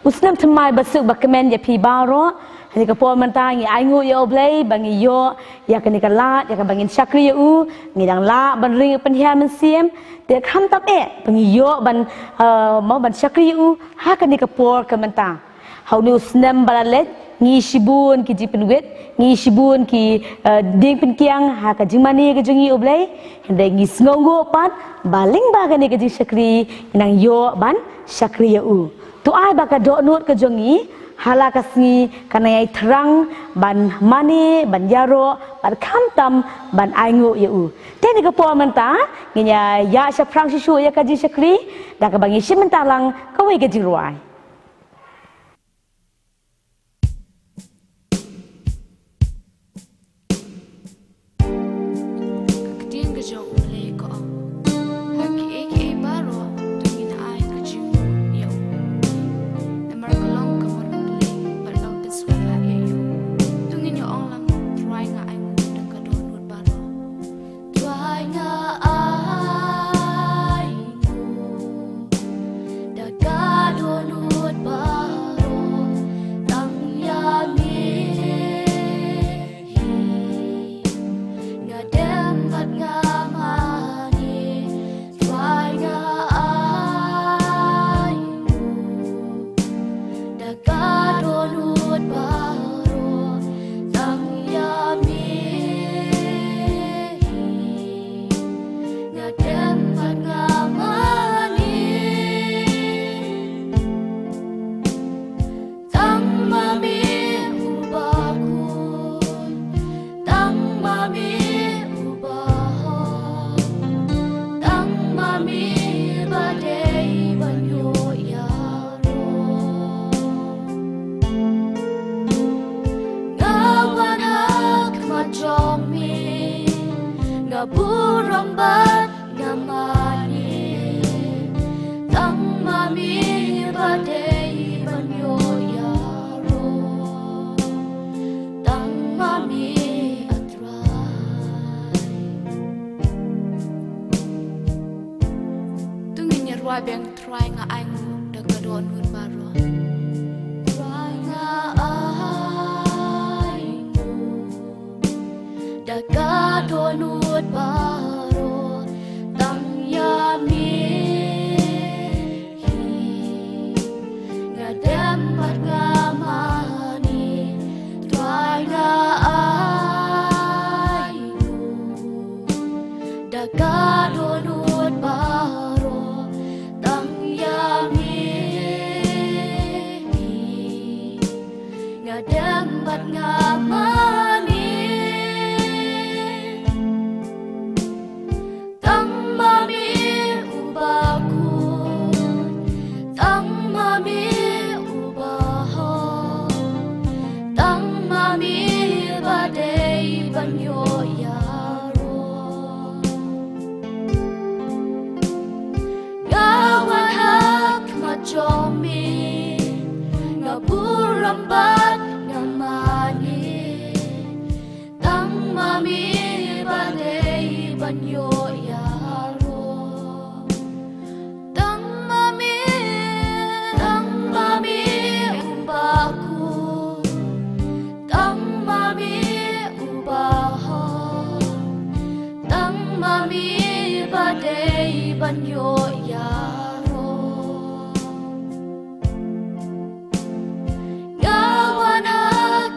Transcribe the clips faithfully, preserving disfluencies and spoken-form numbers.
U snem thymmai basuk bakmen ïa phi baroh. Ha kane ka por mynta ngi ainguh ïa U Blei ba ngi ïoh ïa kane ka lad ïa kaba ngin shakri ïa u. Ngi dang lah ban ring pynhiar mynsiem. Te khamtam eh ba ngi ïoh ban, eh, mo ban shakri ïa u ha kane ka por ka mynta. Ha une u snem ba la leit ngi shibun ki jingpynwit, ngi shibun ki, eh, dieng pynkiang ha ka jingmane ka jong ngi ïa U Blei. Hynrei ngi sngewnguh pat ba lyngba kane ka jingshakri ngi nang ïoh ban shakri ïa u. To ai ba ka dohnud ka jong ngi ha la ka sngi kan ïai thrang ban mane, ban ïaroh, ban khamtam ban ainguh ïa u. Te ha kane ka por mynta ngin ïa ïa shaphrang shuh shuh ïa ka jingshakri da kaba ngi shim bynta lang kawei ka jingrwai. Ka ktien ka jong U Blei ka ong, ha kiei kiei baroh to ngin ai ka jingmut ïa u. Namar ka long ka mon U Blei bad ka long ka sngewbha ïa u. To ngin ïa ong lang, Trai nga ainguh da ka dohnud baroh. Trai nga ainguh da ka dohnud baroh, tang ïa me hi nga dem bad nga mane. Trai nga ainguh da ka dohnud baroh, tang ïa me hi nga dem bad nga mane. Tang ma me uba khuid, tang ma me uba hok, tang ma me ba dei ban ïoh ïaroh. Nga wan ha khmat jong me, nga burom bad nga mane. Tang ma me ba dei ban ïoh ïaroh. Tang ma me, a Trai. To ngin ïa rwai biang. Trai nga ainguh da ka dohnud baroh. Trai nga ainguh da ka dohnud baroh, tang ïa me hi nga dem bad nga mane. Trai nga ainguh da ka dohnud baroh, tang ïa me hi nga dem bad nga mane. Tang ma me uba khuid, tang ma me uba hok, tang ma me ba dei ban ïoh ïaroh. Nga wan ha khmat jong me, nga burom bad nga mane. Tang ma me ba dei ban ïoh ïaroh. Tang ma me, tang ma me uba khuid, tang ma me uba hok, tang ma me ba dei ban ïoh ïaroh. Nga wan ha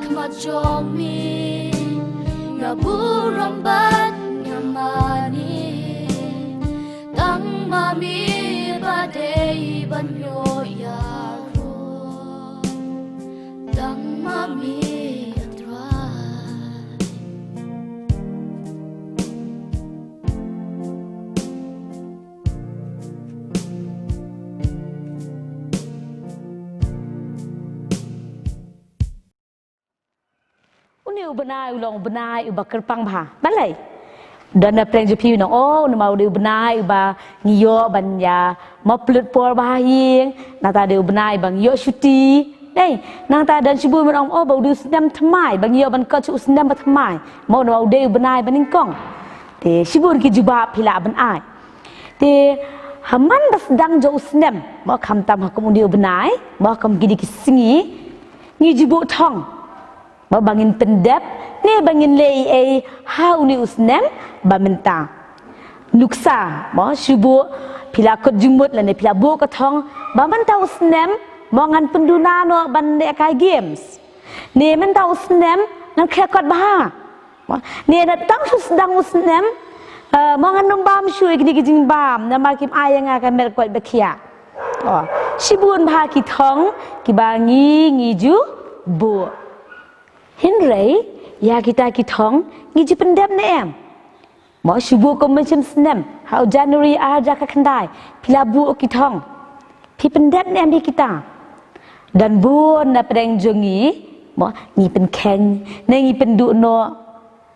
khmat jong me, nga burom bad nga mane. Tang ma me ba dei ban ïoh ïaroh. Tang ma me, a Trai. Une u bnai u long u bnai uba kyrpang bha. Balei? Don na pdeng jong phi u ong, oh, une ma u dei u bnai uba ngi ïoh ban ïa map lut por bha ha ïing. Nangta dei u bnai ba ngi ïoh shuti. Dei, nangta don shibun ban ong, oh, ba u dei u snem thymmai, ba ngi ïoh ban kot sha u snem ba thymmai. Mo, une ma u dei u bnai ba nyngkong. Te shibun ki jubab phi lah ban ai. Te Ha man ba sdang jong u snem, mo khamtam ha kum une u bnai, mo kum kine ki sngi, ngi ju buh thong. Mo ba ngin pyndep, ne ba ngin leh ei ei ha une u snem ba mynta. Nuksa, mo shu buh, phi la kut jingmut lane phi la buh ka thong, ba mynta u snem, mo ngan pynduna noh ban lehkai games. Ne mynta u snem, ngan khreh kot bha. Mo, ne na tang shu sdang u snem, eh, mo ngan nym bam shuh ïa kine ki jingbam, namar kim ai ïa nga ka met koit ba khiah. Oh, shibun bha ki thong, kiba ngi, ngi ju buh. Hynrei, ïa kita ki thong, ngi ju pyndep ne em? Mo shu buh kum mynshem snem, ha u January ar hajar khatkhyndai, phi la buh ki thong. Phi pyndep ne em ïa kita? Don bun na pdeng jong ngi, mo ngi pynkheiñ, ne ngi pynduh noh.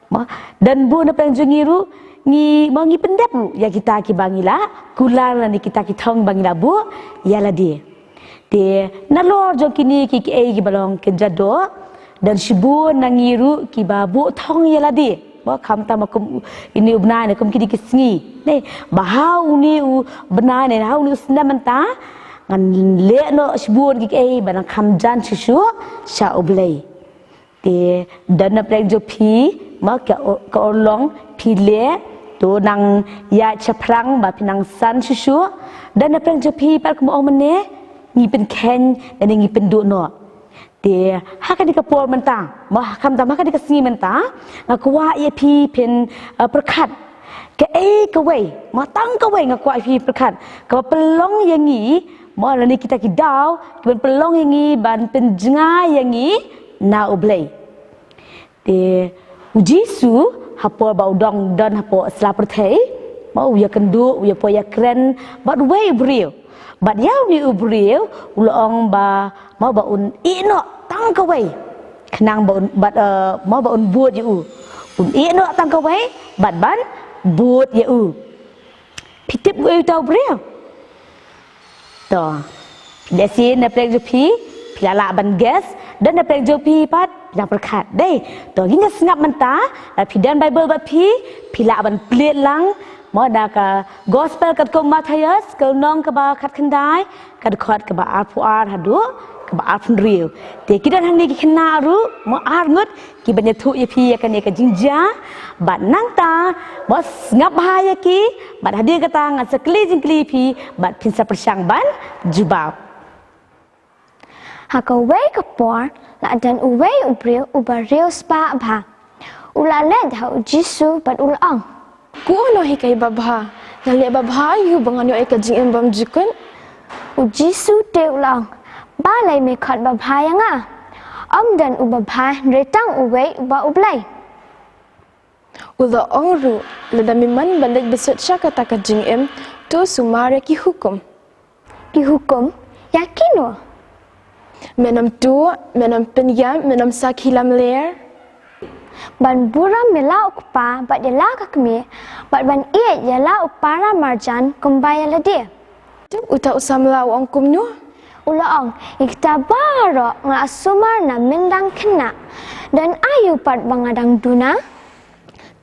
Mo, don bun na pdeng jong ngi ruh, ngi, mo ngi pyndep ruh ïa kita kiba ngi la kular lane kita ki thong ba ngi la buh ïa lade. Te nalor jong kine ki, kiei kiba long kynja doh, don shibun na ngi ruh kiba buh thong ïa lade. Mo khamtam ha kum u, une u bnai ne kum kine ki sngi. Ne, ba ha une u bnai ne ha une u snem mynta, ngan leh noh shibun ki, kiei ba nang kham jan shuh shuh sha U Blei. Te don na pdeng jong phi, mo ka, ka urlong phi leh, to nang ïaid shaphrang ba phi nang san shuh shuh. Don na pdeng jong phi pat kum ong mynne, ngi pynkheiñ, ne ngi pynduh noh. Te ha kane ka por mynta, mo ha khamtam ha kane ka sngi mynta, nga kwah ïa phi phin, eh, pyrkhat. Kaei kawei, mo tang kawei nga kwah ïa phi pyrkhat, kaba pynlong ïa ngi, mo lane kita ki daw kiban pynlong ïa ngi ban pynjngai ïa ngi na U Blei. Te u Jisu, ha por ba u dang don hapoh sla pyrthei, mo u ïakynduh, u ïapoi ïakren bad uwei u briew. Bad ïa une u briew u la ong ba, mo ba un ïeh noh tang kawei, khnang ba un, bad, eh, mo ba un bud ïa u. Un ïeh noh tang kawei bad ban bud ïa u. Phi tip uei uta u briew? To, lehse na pdeng jong phi, phi la lah ban guess, don na pdeng jong phi pat phi nang pyrkhat. Dei, to ngin ïa sngap mynta. Lada phi don Bible bad phi, phi lah ban plie lang, mo na ka Gospel katkum u Mathaios, ka lynnong kaba khatkhyndai, ka dkhot kaba arphew ar haduh kaba arphew hynriew. Te ki don hangne ki khynnah ruh, mo ar ngut, kiban ïathuh ïa phi ïa kane ka jingjia. Bad nangta, mo sngap bha ïa ki, bad hadien kata ngan sa kylli jingkylli ïa phi, bad phin sa pyrshang ban jubab. Ha kawei ka por, la don uwei u briew uba riewspah bha. U la leit ha u Jisu bad u la ong, Ko Nonghikai babha, nga leh babha ïa u ba ngan ïoh ïa ka jingim bymjukut. U Jisu te u la ong, Balei me khot babha ïa nga? Ym don u babha hynrei tang uwei, uba U Blei. U la ong ruh, Lada me mon ban leit bsut sha kata ka jingim, to sumar ïa ki hukum. Ki hukum? Ïa kino? Men ym tuh, men ym pynïap, men ym sakhi lamler. Ban burom ïa la u kpa bad ïa la ka kmie, bad ban ïeit ïa la u para marjan kumba ïa lade. Te uta u samla u ong kumno? U la ong, Ïa kita baroh nga la sumar na mynta khynnah. Don aïu pat ba nga dang duna?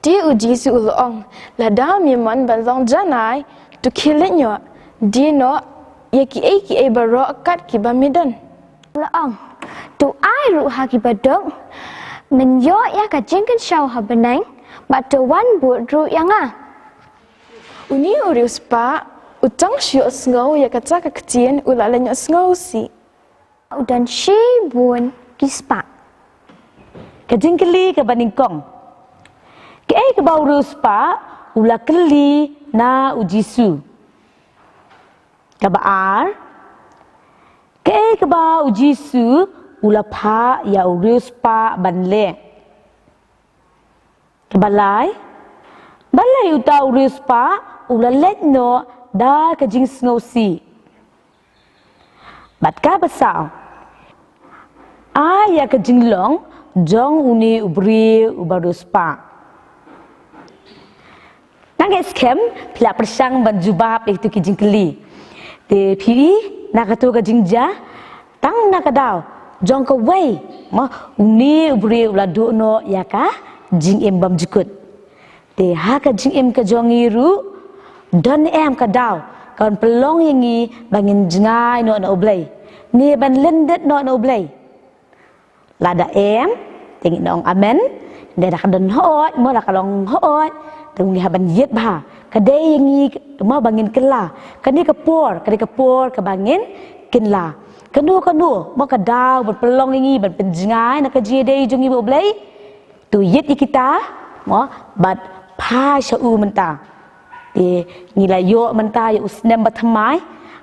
Te u Jisu u la ong, Lada me mon ban long janai, to khie leit noh, die noh ïa kiei kiei baroh kat kiba me don. U la ong, To ai ruh ha kiba duk, men ïoh ïa ka jingkynshew ha bneng, bad to wan bud ruh ïa nga. Une u riewspah u tang shu ïohsngew ïa kata ka ktien, u la leit noh sngewsih. U don shibun ki spah. Ka jingkylli kaba nyngkong. Kaei kaba u riewspah u la kylli na u Jisu? Kaba ar. Kaei kaba u Jisu u la phah ïa u riewspah ban leh? Kaba lai. Balei uta u riewspah u la leit noh da ka jingsngewsih? Bad kaba saw. Ai ïa ka jinglong jong une u briew uba riewspah. Nang skhem phi la pyrshang ban jubab ïa kito ki jingkylli. Te phi i na kato ka jingjia, tang na ka daw jong kawei, mo, une u briew u la duh noh ïa ka jingim bymjukut. Te ha ka jingim ka jong ngi ruh, don em ka daw Kan pynlong ïa ngi ba ngin jngai noh na U Blei, ne ban lyndet noh na U Blei. Lada em, te ngin ong amen. Hynrei da ka don hooid, mo, da ka long hooid, te ngi hap ban ïit bha. Ka dei ïa ngi, mo, ba ngin kylla. Kane ka por, kane ka por kaba ngin kylla. Kano kano, mo, ka daw ban pynlong ïa ngi ban pynjngai na ka jingïadei jong ngi bad U Blei. To ïit ïa kita, mo, bad phai sha u mynta. Te ngi la ïoh mynta ïa u snem bathymmai.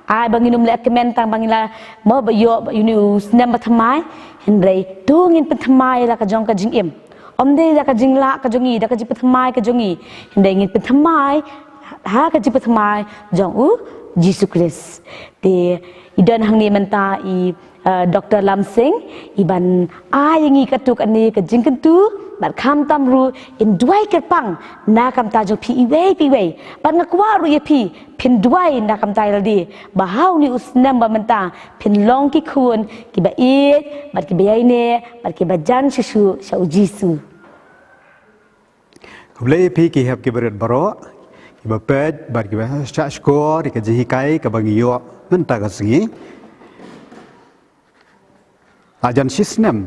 Ai ba ngin ym leh kmen tang ba ngi la, mo, ba ïoh ba ïa une u snem bathymmai. Hynrei to ngin pynthymmai la ka jong ka jingim. Ym dei la ka jinglah ka jong ngi, da ka jingpynthymmai ka jong ngi. Hynrei ngin pynthymmai ha ka jingpynthymmai jong u Jisu Khrist. Te i don hangne mynta i, eh, Doktor Lamsing, i ban ai ïa ngi katto katne ka jingkyntu, bad khamtam ruh in duwai kyrpang na ka bynta jong phi iwei pa iwei. Bad nga kwah ruh ïa phi, phin duwai na ka bynta ïa lade, ba ha une u snem ba mynta, phin long ki khun kiba ïeit, bad kiba ïaineh, bad kiba jan shuh shuh sha u Jisu. Khublei ïa phi ki hep ki barit baroh, kiba peit, bad kiba shah shkor ïa ka jinghikai kaba ngi ïoh mynta ka sngi. La jan shi snem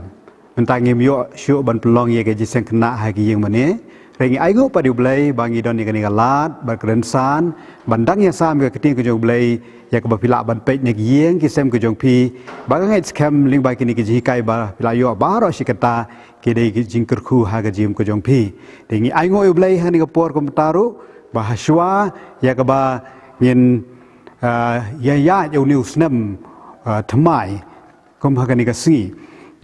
mynta ngim ïoh shuh ban pynlong ïa ka jingïaseng khynnah ha ki ïing mane. Hynrei ngi ainguh pat ïa U Blei ba ngi don ïa kane ka lad bad ka rynsan ban dang ïasam ïa ka ktien ka jong U Blei, ïa kaba phi lah ban peit na ki ïing ki sem ka jong phi. Ba ka ngeit skhem lyngba kine ki jinghikai ba phi la ïoh baroh shi katta, ki dei ki jingkyrkhu ha ka jingim ka jong phi. Te ngi ainguh ïa U Blei ha kane ka por kumta ruh, ba hashwa ïa kaba ngin, ah, ïa ïaid ïa une u snem, ah, thymmai, kum ha kane ka sngi,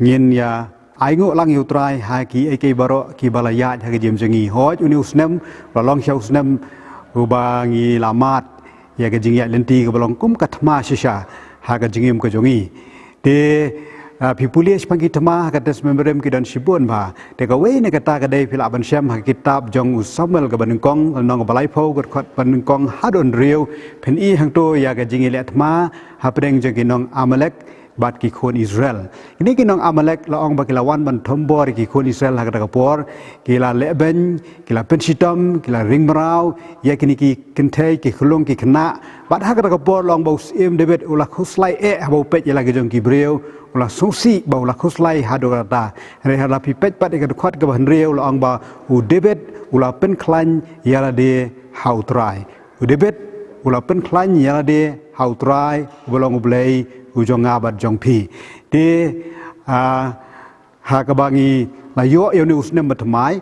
ngin ïa ainguh lang ïa U Trai ha kiei kiei baroh kiba la ïaid ha ka jingim jong ngi. Hooid, une u snem u la long sha u snem uba ngi la mad ïa ka jingïaid lynti kaba long kum ka thma shisha ha ka jingim ka jong ngi. Te, ah, phi pule shaphang ki thma ha ka Testament Barim ki don shibun bha. Te kawei na kata ka dei phi lah ban shem ha ka kitab jong u Samuel kaba nyngkong, lynnong kaba laiphew, ka dkhot ba nyngkong haduh hynriew, phin ïohi hangto ïa ka jingïaleh thma hapdeng jong ki nong Amalek bad ki khun Israel. Kine ki nong Amalek la ong ba ki la wan ban thombor ïa ki khun Israel ha kata ka por, ki la lehbeiñ, ki la pynshitom, ki la ring mraw ïa kine ki kynthei, ki khyllung, ki khynnah. Bad ha kata ka por la ong ba u Syiem David u la khuslai eh haba u peit ïa la ki jong ki briew, u la sngewsih ba u la khuslai haduh katta. Hynrei haba phi peit pat ïa ka dkhot kaba hynriew la ong ba u David u la pynkhlaiñ ïa lade ha U Trai. U David u la pynkhlaiñ ïa lade ha U Trai, uba long U Blei u jong nga bad jong phi. Te, ah, ha kaba ngi la ïoh ïa une u snem bathymmai,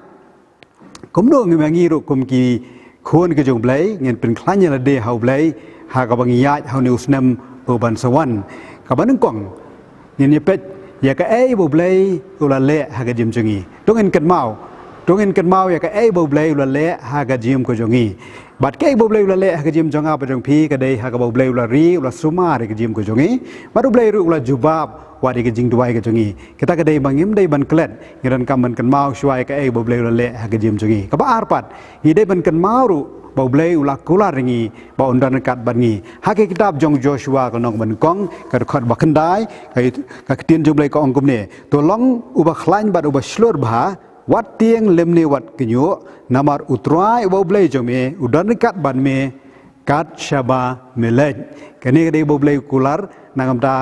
kumno ngim ïa ngi ruh kum ki khun ki jong U Blei, ngin pynkhlaiñ ïa lade ha U Blei ha kaba ngi ïaid ha une u snem uban sa wan. Kaba nyngkong, ngin ïa peit ïa kaei ba U Blei u la leh ha ka jingim jong ngi. To ngin kynmaw, to ngin kynmaw ïa kaei ba U Blei u la leh ha ka jingim ka jong ngi. Bad kaei ba U Blei u la leh ha ka jingim jong nga bad jong phi ka dei ha kaba U Blei u la ri, u la sumar ïa ka jingim ka jong ngi. Bad U Blei ruh u la jubab wat ïa ka jingduwai ka jong ngi. Kata ka dei ba ngim dei ban klet, ngi donkam ban kynmaw shuwa ïa kaei ba U Blei u la leh ha ka jingim jong ngi. Kaba ar pat, ngi dei ban kynmaw ruh ba U Blei u la kular ïa ngi, ba un don ryngkat bad ngi. Ha ka kitab jong Joshua ka lynnong ba nyngkong, ka dkhot ba khyndai, ka, ka ktien jong U Blei ka ong kumne: To long uba khlaiñ bad uba shlur bha, wat tieng lymne wat kynñiuh, namar U Trai uba U Blei jong me u don ryngkat bad me kat shaba me leit. Kane ka dei ba U Blei u kular na ka bynta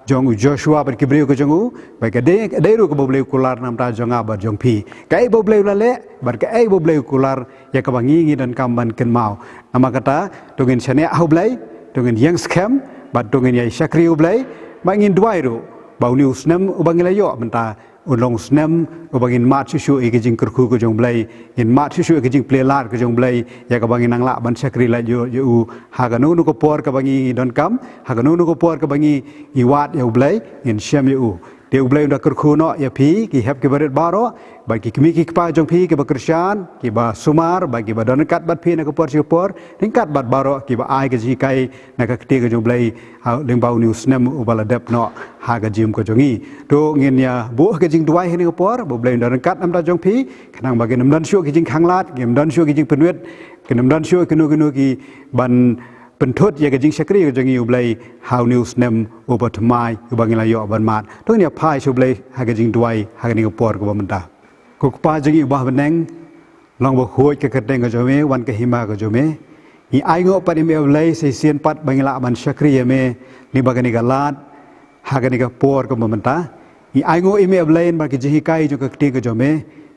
jong u Joshua bad ki briew ka jong u, bad ka dei, ka dei ruh kaba U Blei u kular na ka bynta jong nga bad jong phi. Kaei ba U Blei u la leh bad kaei ba U Blei u kular, ïa kaba ngi, ngi donkam ban kynmaw. Namar kata, to ngin shaniah ha U Blei, to ngin ïeng skhem, bad to ngin ïa shakri U Blei, bad ngin duwai ruh ba une u snem uba ngi la ïoh mynta un long u snem uba ngin mad shuh shuh ïa ka jingkyrkhu ka jong U Blei, ngin mad shuh shuh ïa ka jingplie lad ka jong U Blei, ïa kaba ngin nang lah ban shakri lait ïa u, ïa u ha kano kano ka por kaba ngi donkam, ha kano kano ka por kaba ngi, ngi wad ïa U Blei, ngin shem ïa u. Te U Blei un da kyrkhu noh ïa phi ki hep ki barit baroh, bad ki kmie ki kpa jong phi kiba kyrshan, kiba sumar, bad kiba don ryngkat bad phi na ka por sha ka por, ryngkat bad baroh kiba ai ka jinghikai na ka ktien ka jong U Blei, ha, lyngba une u snem uba la dep noh ha ka jingim ka jong ngi. To ngin ïa buh ka jingduwai ha kane ka por, ba U Blei un da ryngkat na ka bynta jong phi, khnang ba kin ym don shuh ki jingkhanglad, kin ym don shuh ki jingpynwit, kin ym don shuh kino kino ki ban pynthut ïa ka jingshakri ka jong ngi ïa U Blei ha une u snem uba thymmai uba ngi la ïoh ban mad. To ngin ïa phai sha U Blei ha ka jingduwai ha kane ka por kaba mynta. Ko Kpa jong ngi uba ha bneng, long ba khuid ka kyrteng ka jong me, wan ka hima ka jong me. Ngi ainguh pat ïa me A Blei sa shisien pat ba ngi lah ban shakri ïa me lyngba kane ka lad ha kane ka por kaba mynta. Ngi ainguh ïa me A Blei namar ka jinghikai jong ka ktien ka jong me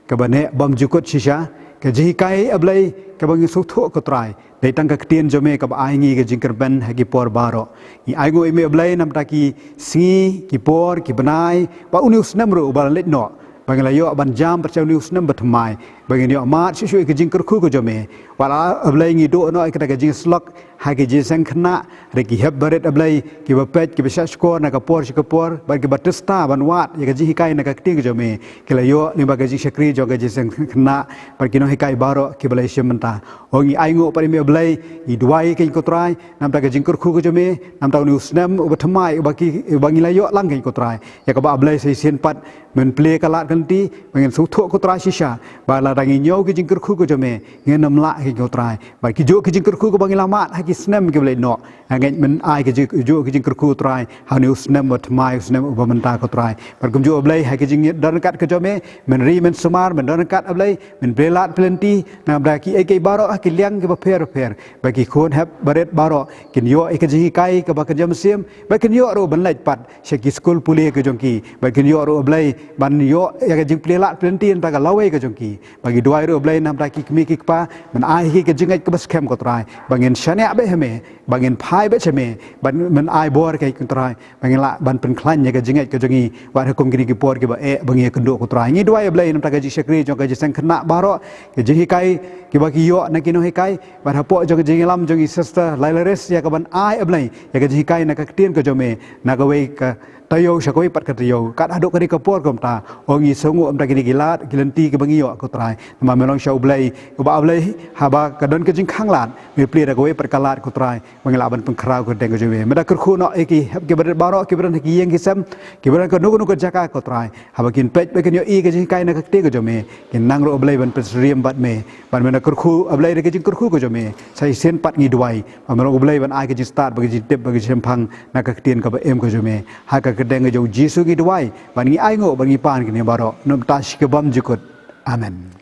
kaba neh bymjukut shisha. Ka jinghikai A Blei kaba ngi sngewthuh ko Trai, dei tang ka ktien jong me kaba ai ngi ka jingkyrmen ha ki por baroh. Ngi ainguh ïa me A Blei namar ki sngi, ki por, ki bnai, ba une u snem ruh uba la leit noh, ba ngi la ïoh ban jam pat sha une u snem ba thymmai, ba ngin ïoh mad shuh shuh ïa ka jingkyrkhu ka jong me. Wat la A Blei ngi duh noh ïa kata ka jingsyllok ha ki jingïaseng khynnah, re ki hep barit A Blei, kiba peit, kiba shahshkor na ka por sha ka por, bad kiba tista ban wad ïa ka jinghikai na ka ktien ka jong me, ki la ïoh lyngba ka jingshakri jong ka jingïaseng khynnah, bad ki nonghikai baroh kiba la ïashim bynta. O ngi ainguh pat ïa me A Blei, ngi duwai ïa ki ko Trai, namar ka jingkyrkhu ka jong me, namar une u snem uba thymmai uba ki, uba ngi la ïoh lang ki ko Trai. Ïa kaba A Blei sa shisien pat men plie ka lad ka lynti ba ngin sngewthuh ko Trai shisha ba lada ngi ñiew ki jingkyrkhu ka jong me, ngin ym lah ki ko Trai. Bad ki juh ki jingkyrkhu kaba ngi la mad ha ki snem kiba leit noh, nga ngeit men ai ki ju-, juh ki jingkyrkhu Trai ha une u snem uba thymmai, u snem uba mynta ko Trai. Bad kumjuh A Blei ha ki jingdon ryngkat ka jong me, men ri men sumar, men don ryngkat A Blei, men plie lad plie lynti, namar kiei kiei baroh ha ki liang kiba pher bapher, ba ki khun hep barit baroh kin ïoh ïa ka jinghikai kaba kynja mynsiem, ba kin ïoh ruh ban leit pat sha ki skul pule ka jong ki, ba kin ïoh ruh A Blei ban ïoh ïa ka jingplie lad plie lynti na ka lawei ka jong ki. Ba ngi duwai ruh A Blei namar ki kmie ki kpa, men ai ki ka jingngeit kaba skhem ko Trai, ba ngin shaniah beit ha me, ba ngin phai beit sha me, ba men ai bor ki ko Trai, ba ngin lah ban pynkhlaiñ ïa ka jingngeit ka jong ngi wat ha kum kine ki por kiba eh ba ngi ïakynduh ko Trai. Ngi duwai A Blei namar ka jingshakri jong ka jingïaseng khynnah baroh, ka jinghikai kiba ki ïoh na ki nonghikai, bad hapoh jong ka jingïalam jong i Sister Lailaris ïa kaban ai A Blei ïa ka jinghikai na ka ktien ka jong me na kawei ka taïew sha kawei pat ka taïew, kat haduh kane ka por kumta. O ngi sngewnguh namar kine ki lad ki lynti kiba ngi ïoh ko Trai, namar me long sha U Blei uba A Blei, haba ka don ka jingkhang lad me plie da kawei pat ka lad ko Trai, ba ngi lah ban pynkhraw ka ktien ka jong me. Me da kyrkhu noh ïa ki hep ki barit baroh kiba don ha ki ïing ki sem, kiba don kano kano ka jaka ko Trai, haba kin peit ba kin ïohi ka jinghikai na ka ktien ka jong me, kin nang ruh A Blei ban pynsyriem bad me. Bad me da kyrkhu A Blei da ka jingkyrkhu ka jong me, sa shisien pat ngi duwai ba me long U Blei ban ai ka jingstad bad ka jingtip bad ka jingshemphang na ka ktien kaba im ka jong me. Ha ka kyrteng ka jong U Jisu ngi duwai bad ngi ainguh bad ngi pan kine baroh, na ka bynta shi ka bymjukut. Amen.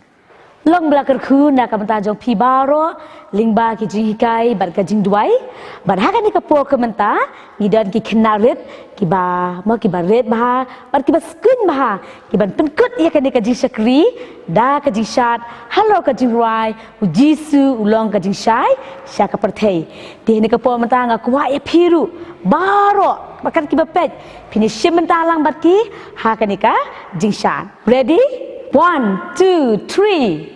Long ba la kyrkhu na ka bynta jong phi baroh lyngba ki jinghikai bad ka jingduwai. Bad ha kane ka por ka mynta ngi don ki khynnah rit kiba, mo, kiba rit bha bad kiba skun bha, kiban pynkut ïa kane ka jingshakri da ka jingshad halor ka jingrwai U Jisu U Long Ka Jingshai sha ka pyrthei. Te ha kane ka por mynta nga kwah ïa phi ruh baroh, ba kat kiba peit, phin ïashim bynta lang bad ki ha kane ka jingshad. Ready? One, two, three.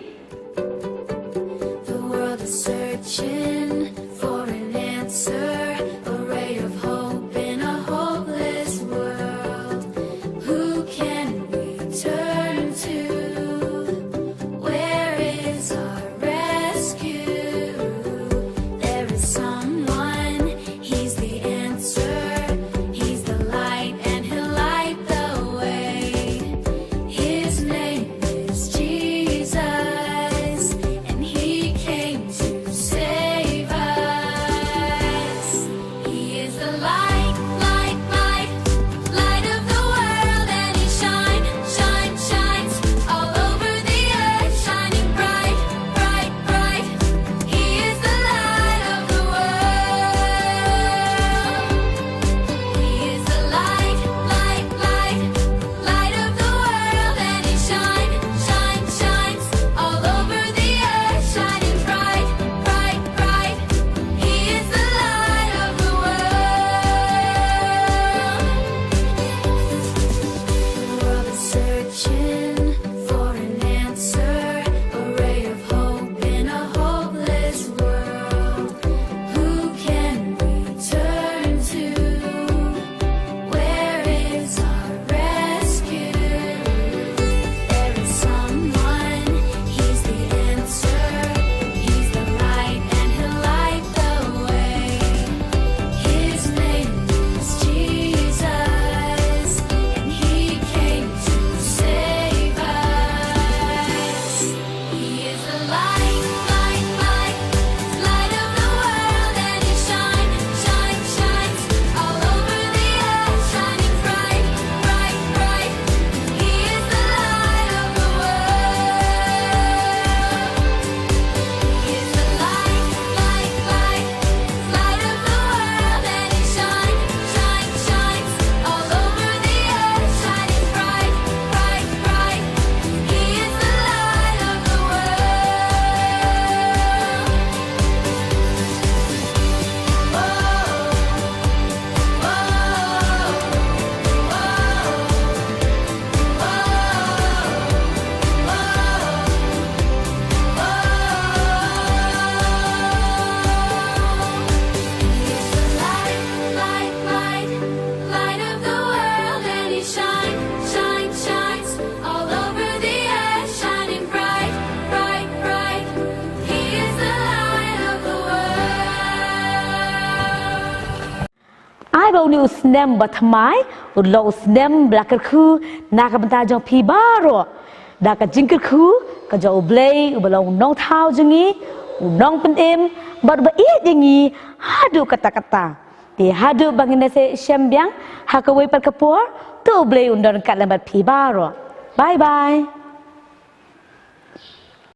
The world is searching for an answer, a ray of hope in a hopeless world. Who can we turn to? Where is our rescue? There is someone, he's the answer, he's the light, and he'll light the way. His name is Jesus. Une u snem ba thymmai un long u snem ba la kyrkhu na ka bynta jong phi baroh da ka jingkyrkhu ka jong U Blei uba long u nongthaw jong ngi, u nongpynim bad uba ïeit ïa ngi haduh katta katta. Te haduh ba ngin ïashem biang ha kawei pat ka por, to U Blei un don ryngkat lem bad phi baroh. Bye bye.